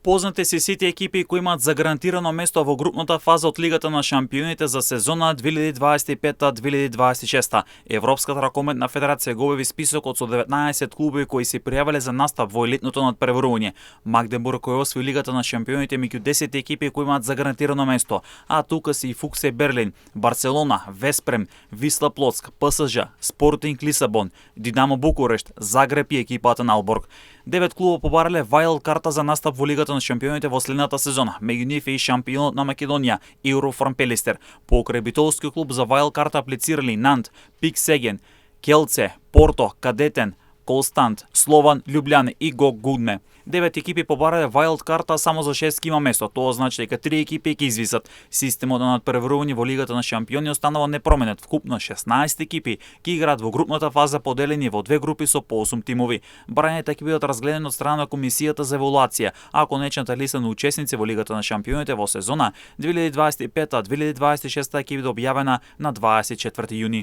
Познати се сите екипи кои имаат загарантирано место во групната фаза од Лигата на шампионите за сезона 2025-2026. Европската ракометна федерација го објави списокот со 19 клубови кои се пријавиле за настап во елитното надпреварување. Магдебург кој освои Лигата на шампионите меѓу 10 екипи кои имаат загарантирано место, а тука се и Фуксе Берлин, Барселона, Веспрем, Висла Плоцк, ПСЖ, Спортинг Лисабон, Динамо Букурешт, Загреб и екипата на Алборг. 9 клуба побарале вајлд карта за настап во Лигата на шампионите во следната сезона. Меѓу нив е и шампионот на Македонија, Еврофарм Пелистер. Покрај битолски клуб за вајлд карта аплицирали Нант, Пик Сеген, Келце, Порто, Кадетен, Констант, Слован, Љубљана и Гог Гудме. 9 екипи побарале вајлд карта, само за 6 има место. Тоа значи дека 3 екипи ќе извисат. Системот на надпреварување во Лигата на шампиони останува непроменет. Вкупно 16 екипи ќе играат во групната фаза поделени во две групи со по 8 тимови. Барањата ќе бидат разгледани од страна на комисијата за евалуација, а конечната листа на учесници во Лигата на шампионите во сезона 2025-2026 ќе биде објавена на 24 јуни.